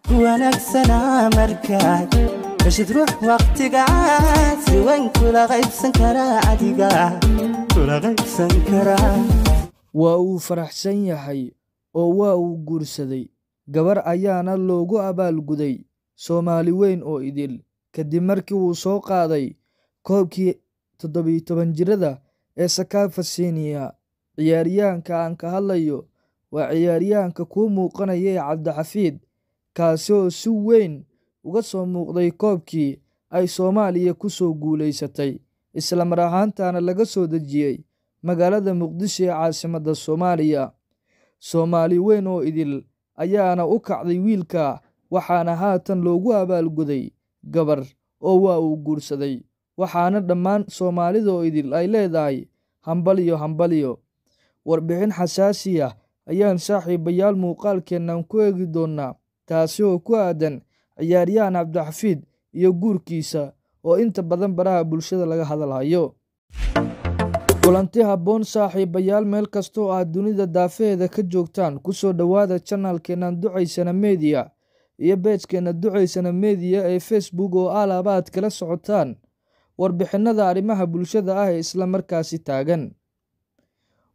Wanaagsanaa markaad heshid ruux waqtigaad si weyn kula qaybsan karaa, adiga kula qaybsan karaa. Waa uu faraxsan yahay oo waa uu guursaday, gabar ayaana loogu abaalguday Soomaali weyn oo idil kadib markii uu soo qaaday koobkii 17 jirada ee CECAFA Senior. Ciyaaryahanka aan ka hadlayo waa ciyaaryahanka kuu muuqanaya ee Cabdixafiid, kaasi oo si weyn uga soo muuqday koobkii ay Soomaaliya ku soo guuleysatay, isla mar ahaantaana laga soo dejiyay magaalada Muqdisho ee caasimadda Soomaaliya. Soomaali weyn oo idil ayaana u kacday wiilka, waxaana haatan loogu abaalguday gabar oo waa uu guursaday, waxaana dhammaan Soomaalida oo idil ay leedahay hambalyo hambalyo. Warbixin xasaasi ah ayaan saaxiibayaal muuqaalkeennan ku eegi doonaa, taasi oo ku aadan ciyaaryahan Cabdixafiid iyo guurkiisa oo inta badan baraha bulshada laga hadalhayo. Kulanti habboon saaxiibayaal, meel kasta oo aad dunida daafaheeda ka joogtaan, ku soo dhowaada channelkeennan Ducaysana Media iyo page-keena Ducaysana Media ee Facebook oo alaaba aad kala socotaan warbixinada arrimaha bulshada ah ee isla markaasi taagan.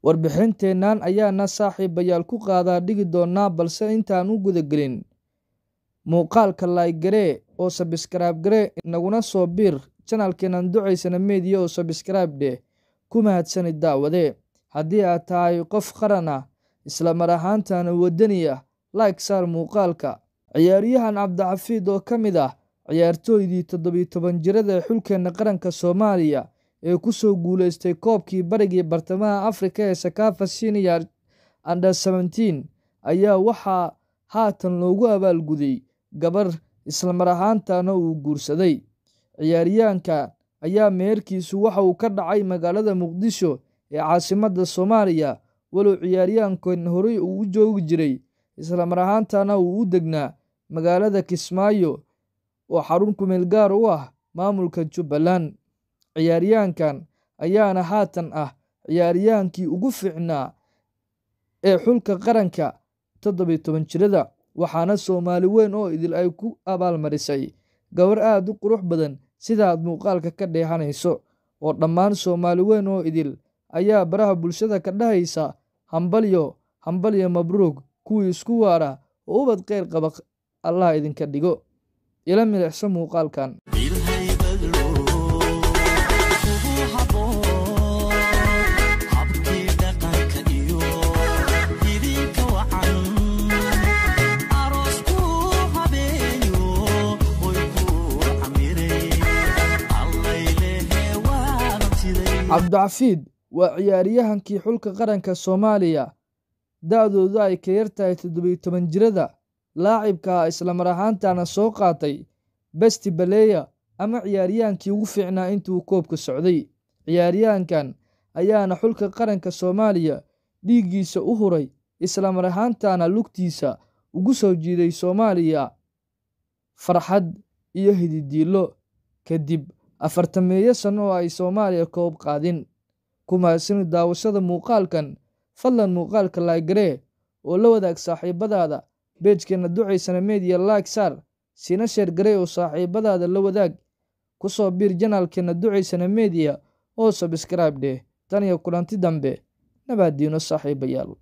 Warbixinteennan ayaana saaxiibayaal ku qaadaa dhigi doonaa, balse intaan u gudagelin muuqaalka like garee oo subscribe garee, naguna soo biir channelkeennan Ducaysana Media oo subscribe dheh. Ku mahadsanid daawade. Haddii aad tahay qof qaran ah isla mar ahaantaana wadani ah, like saar muuqaalka. Ciyaaryahan Cabdixafiid oo ka mid ah ciyaartooydii 17 jirada ee xulkeena qaranka Soomaaliya ee ku soo guuleystay koobkii barigii bartamaha Afrika ee CECAFA Senior Under 17 ayaa waxaa haatan loogu abaalguday gabar, isla mar ahaantaana uu guursaday. Ciyaaryahanka ayaa meherkiisu waxa uu ka dhacay magaalada Muqdisho ee caasimadda Soomaaliya, walow ciyaaryahankan horey uu u joogi jiray isla mar ahaantaana uu u degnaa magaalada Kismaayo oo xarun ku meel gaar u ah maamulka Jubbaland. Ciyaaryahankan ayaana haatan ah ciyaaryahankii ugu fiicnaa ee xulka qaranka 17 jirada, waxaana Soomaali weyn oo idil ay ku abaalmarisay gabar aad u qurux badan sida aad muuqaalka ka dheehanayso, oo dhammaan Soomaali weyn oo idil ayaa baraha bulshada ka dhahaysa hambalyo hambalyo, mabruuk, kuwii isku waara oo ubad kheyr qaba Allah idinka dhigo. Ila milicso muuqaalkan. Cabdixafiid waa ciyaaryahankii xulka qaranka Soomaaliya da'doodu ay ka yar tahay 17 jirada, laacibka ah isla mar ahaantaana soo qaatay Best Player ama ciyaaryahankii ugu fiicnaa intuu koobka socday. Ciyaaryahankan ayaana xulka qaranka Soomaaliya dhiiggiisa u huray isla mar ahaantaana lugtiisa ugu soo jiiday Soomaaliya farxad iyo hididiilo kadib 40 sano oo ay Soomaaliya koob qaadin. Ku mahadsanid daawashada muuqaalkan. Fadlan muuqaalka like garee oo la wadaag saaxiibadaada. Page-keena Ducaysana Media like saar, sina share garee oo saaxiibadaada la wadaag. Ku soo biir channelkeena Ducaysana Media oo subscribe dheh. Tan iyo kulanti dambe, nabadiino saaxiibayaal.